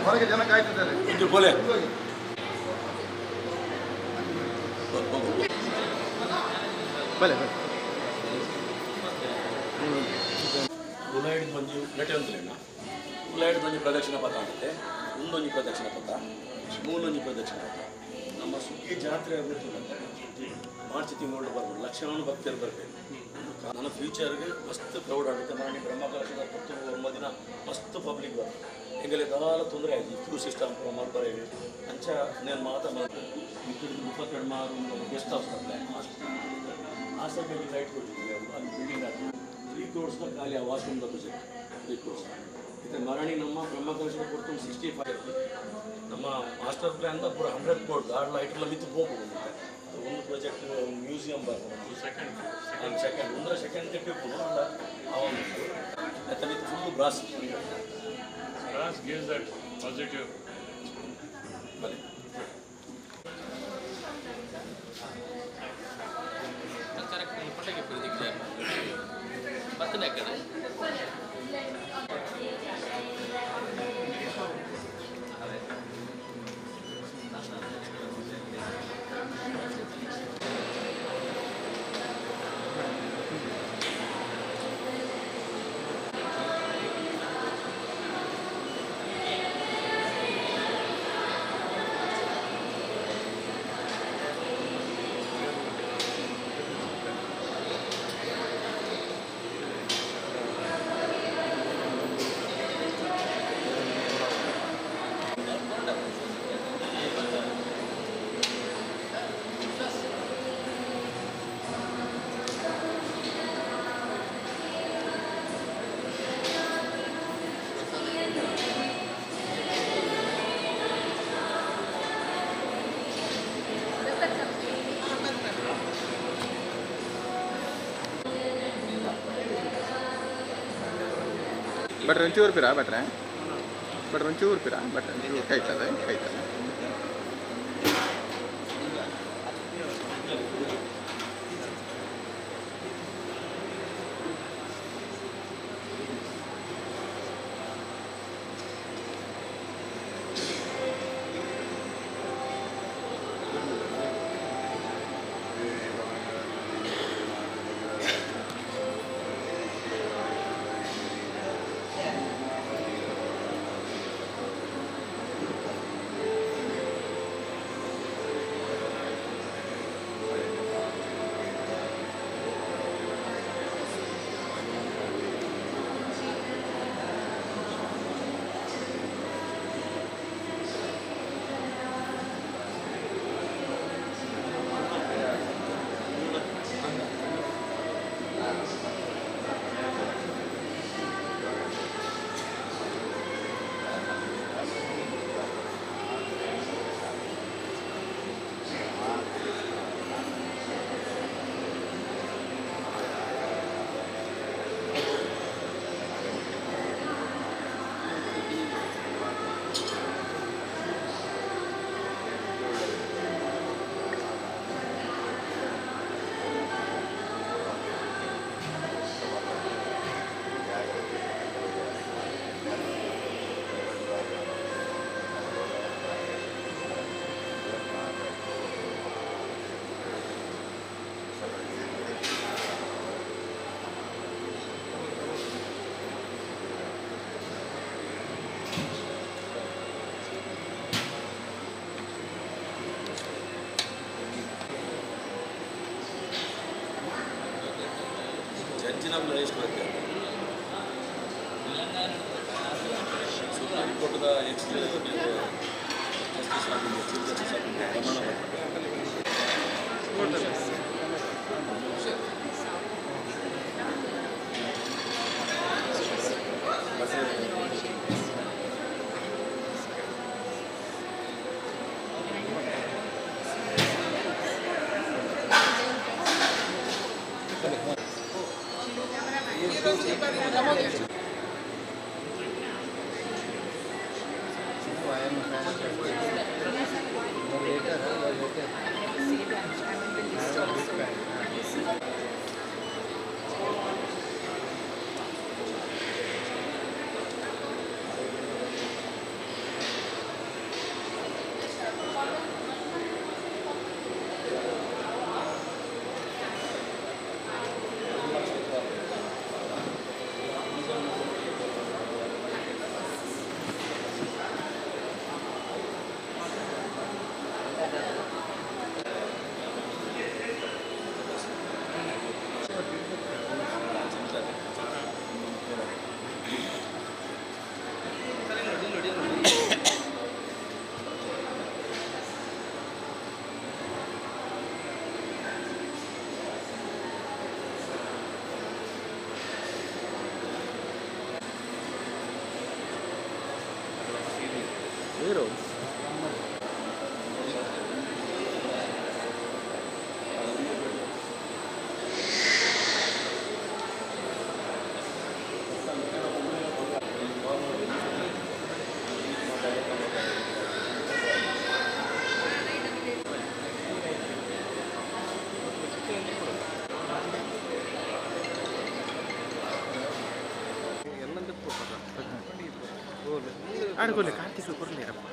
ಹೊರಗೆ ಜನ ಕಾಯ್ತಿದ್ದಾರೆ. ಬಲೆ ಬಲೆ ಉಲಾಯಿಡ್ ಮಂಜು ನಟೆ ಅಂತಲೇನ ಉಲಾಯಿಡ್ ಮಂಜು ಪ್ರದಕ್ಷಿಣ ಪಥ ಆಗುತ್ತೆ. ಒಂದೊಂದು ಪ್ರದಕ್ಷಿಣ ಪಥ, ಮೂನೊಂದು ಪ್ರದಕ್ಷಿಣ ಪಥ. ನಮ್ಮ ಸುಗ್ಗಿ ಜಾತ್ರೆ ಆಗುತ್ತೆ ಮಾರ್ಚ್ ತಿಂಗಳು ಬರ್ಬೋದು, ಲಕ್ಷಾನು ಭಕ್ತರು ಬರಬೇಕು. ನನ್ನ ಫ್ಯೂಚರ್ಗೆ ಮಸ್ತ್ ಕ್ರೌಡ್ ಆಗುತ್ತೆ. ನಾನು ಬ್ರಹ್ಮಕಲಶದ 19 ದಿನ ಮಸ್ತ್ ಪಬ್ಲಿಕ್ ಬರ್ತದೆ. ಎಂಗಲೇ ದಾಲ ತೊಂದರೆ ಆಯ್ತು ಕ್ಯೂ ಸಿಸ್ಟಮ್ ಮಾಡ್ತಾರೆ. ಅಂಚ నేను ಮಾತಾ 32 ಮಾರು ಗೆಸ್ಟ್ ಹೌಸ್ ಪ್ಲಾನ್ ಆ ಸೈಡ್ ಲೈಟ್ ಕೊಟ್ಟಿದ್ವಿ. ಅಲ್ಲಿ ಬಿಲ್ಡಿಂಗ್ ಹಾಕಿ 3 crores ಖಾಲಿ ಆ ವಾಶ್ರೂಮ್ ಪ್ರಾಜೆಕ್ಟ್ 3 crores. ಇದು ಮರಣಿ ನಮ್ಮ ಬ್ರಹ್ಮಕಲಶದ ಕೊಡ್ತು 65. ನಮ್ಮ ಮಾಸ್ಟರ್ ಪ್ಲಾನ್ ಪೂರ 100 crores. ಆ ಲೈಟೆಲ್ಲ ಮಿತ್ತು ಹೋಗ್ಬೋದು. ಒಂದು ಪ್ರಾಜೆಕ್ಟ್ ಮ್ಯೂಸಿಯಂ ಬರ್ತದೆ ಸೆಕೆಂಡ್ ಸೆಕೆಂಡ್ ಒಂದರ ಸೆಕೆಂಡ್ ತೆಪ್ಪು ಅವನು full brass. Brass gives that positive. ಬಲೆ ಬಟ್ರೆ ಒಂಚೂರು ಪಿರಾ ಬಟ್ರೆ ಬಟ್ರೆ ಒಂಚೂರು ಪಿರಾ ಬಟ್ರೆ ಒಂಚೂರು ಕೈತದೆ ಕೈತದೆ. ಜಡ್ಜಿನಲ್ಲ ಎಷ್ಟು ಬರ್ತದೆ. ಸುಪ್ರೀಂ ಕೋರ್ಟ್ದ ex justice of India, chief justice of India Ramana I am a fan of the later, the later. I am a I am a big fan. Vero? ಅಡ್ಗೊಲೆ ಕಾರ್ತಿಕ ಕೊರ್ಲೇರಪ್ಪ